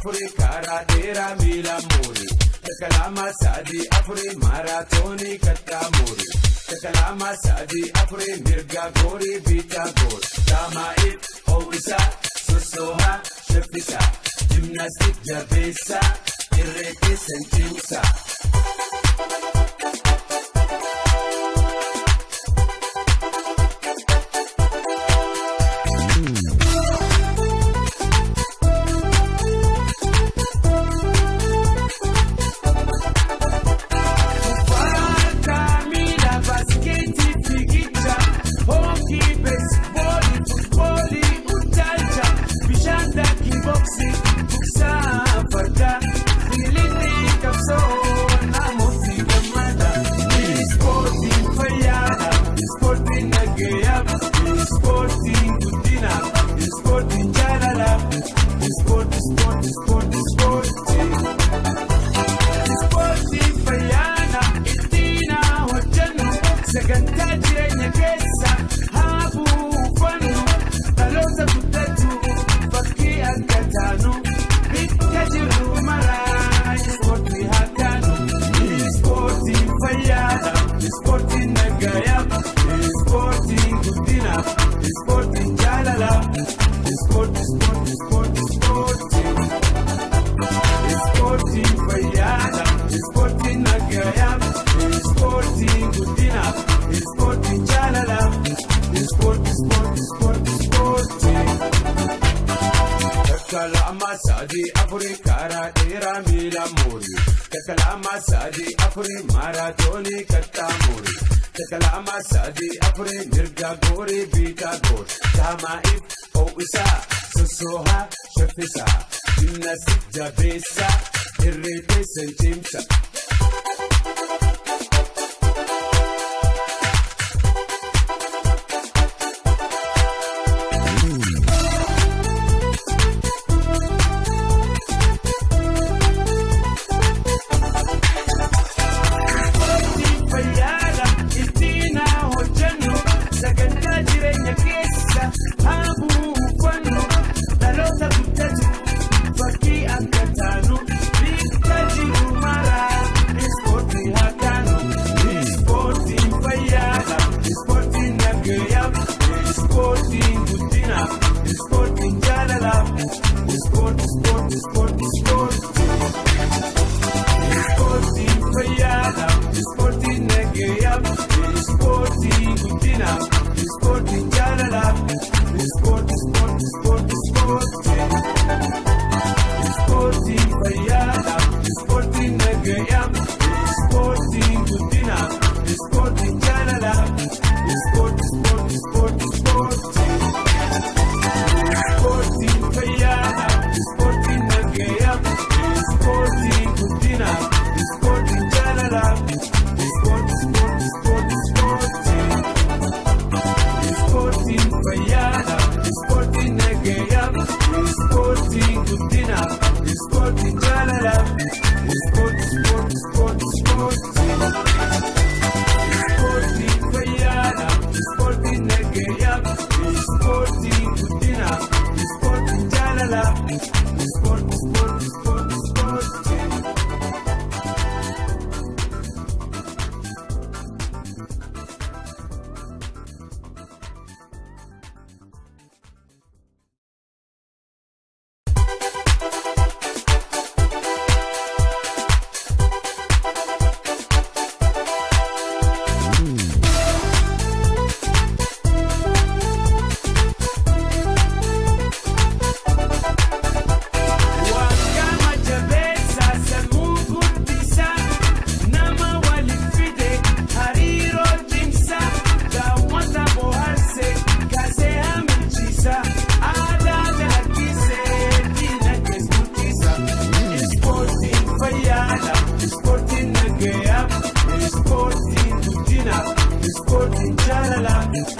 afurii karaa dheeraa miila muuri. Takka lama sadii afurii maaraatoonii kattaa muuri. Takka lama sadii afurii mirga goorii biitaa goor. Taamaa'if ho'isaa sossoohaa shaffisaa jimnaastik jabeessaa irree keessan cimsaa. Sagantaa jireenya keessa haa buufannu dhaloota guddatu fakkii akka taanu bikka jirru maraa ispoortii haa taanu. Ispoortiin fayyaadha, ispoortiin nagayaaf, ispoortiin guddinaaf, ispoortiin jaalalaaf, ispoortii ispoortii ispoortii ispoortii. Ispoortiin fayyaadha, ispoortiin nagayaaf, ispoortiin guddinaaf, ispoortiin jaalalaaf, ispoortii ispoortii ispoortii ispoortii. Takka lama sadii afurii karaa dheeraa miila muuri. Takka lama sadii afurii maaraatoonii kattaa muuri. Takka lama sadii afurii mirga goorii biitaa goor. Taamaa'if ho'isaa sossoohaa shaffisaa jimnaastik jabeessaa irree keessan cimsaa. Ispoortiin guddinaaf, ispoortiin jaalalaaf.